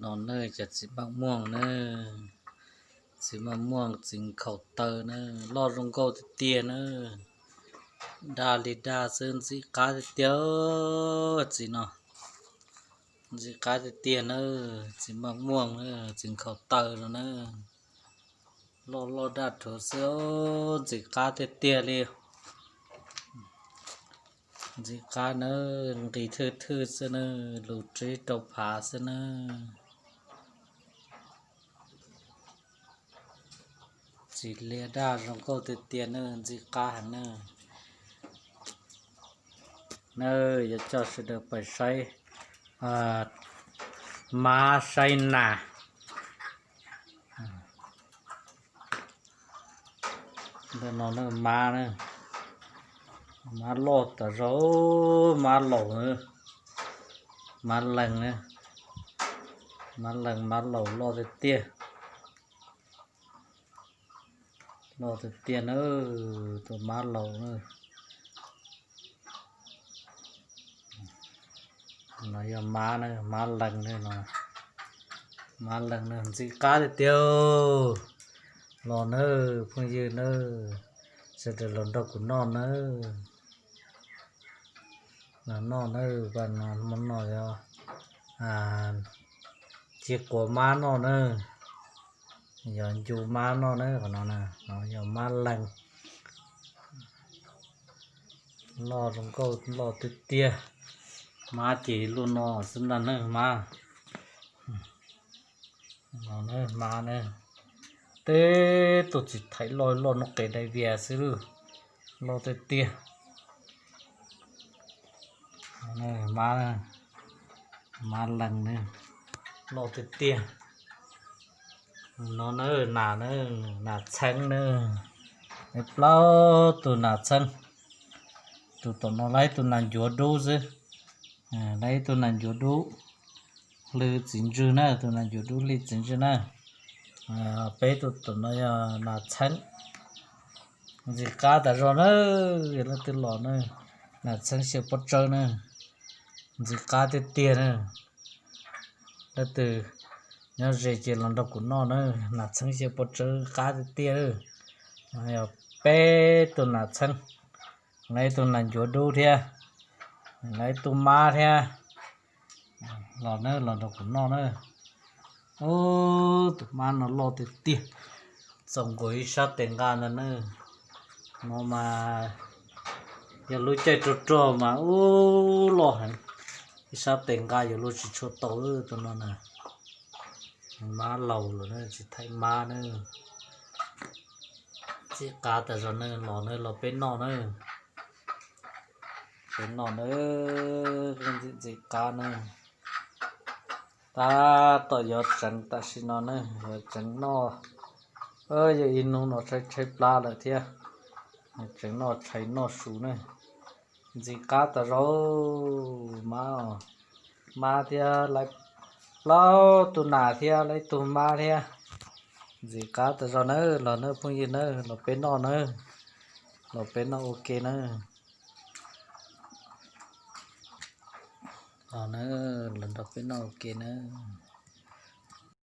No na cov txiv maj muaj na, txiv maj muaj txiv nkhaus taw na, loj zoo nkauj tiag tiag na. Daj li daj xwb, ntxim qab tiag tiag. Txiv no ntxim qab tiag tiag na, txiv maj muaj na, txiv nkhaus taw no na. Loj loj daj rhuav xwb, ntxim qab tiag tiag li. Ntxim qab na, nqis thwj thwj xwb na, lus tsib rau phav xwb na. Txiv liab daj zoo nkauj tiag tiag na, ntxim qab heev na. Na, yuav coj sawv daws pais saib mab saib nas. Ntawm no na mab na, mab loj tas zog, mab laus, mab lees na, mab lees mab laus loj tiag tiag. Loj tiag tiag na, tus mab laus na. No yog mab na, mab lees na, mab lees na, ntxim qab tiag tiag. Los nawb phooj ywg nawb, sawv daws los nrog kuv noj nawb. Los noj nawb, hmo no yog ci quav mab noj nawb, yog ncu mab noj nawb, qhov no na, no yog mab lees. Loj zoo nkauj loj tiag tiag. Mab ces luaj no xwb ntag na mab. Mab na, tej tus txiv thaiv loj loj no qes dai vias xwb, loj tiag tiag. Mab, mab lees na, loj tiag tiag. No na, nas na, nas txheeb na, plaub tus nas txheeb. Tus tom no lawv ib tug nas ncuav dub xwb, lawv ib tug nas ncuav dub hlw txiv ntswg na, tus nas ncuav dub hlw txiv ntswg na. Peb tus tom no yog nas txheeb, ntxim qab tas zog na, yog leej twg los na, nas txheeb xyaw pob tsawb na, ntxim qab tiag tiag na. Leej twg nyob ze ces los nrog kuv noj na, nas txheeb xyaw pob tsawb qab tiag tiag. Yog peb tus nas txheeb, lawv ib tug nas ncuav dub thiab, lawv ib tug mab thiab. Los na, los nrog kuv noj na. Ub, tus mab no loj tiag tiag, txaus nkaus ib sab tes nqa ntag na. No mas yog lub caij rog rog mas ub loj heev, ib sab tes nqa yuav luag tsis tshua tau tus no na. Mab laus lawm na, tsis thaij mab na. Ntxim qab tas zog na, los na, los peb noj na. Peb noj na, ntxim ntxim qab na. Tab tom yuav tseev tam sim no na, yuav tseev noj. Yog ib hnub no tshaib tshaib plab lawm thiab, tseev noj tshais noj su na. Ntxim qab tas zog, mab, mab thiab, lawv plaub tus nas thiab lawv ib tug mab thiab. Ntxim qab tas zog na, los na phooj ywg na, los peb noj na, los peb noj ua ke na. Los na, los nrog peb noj ua ke na.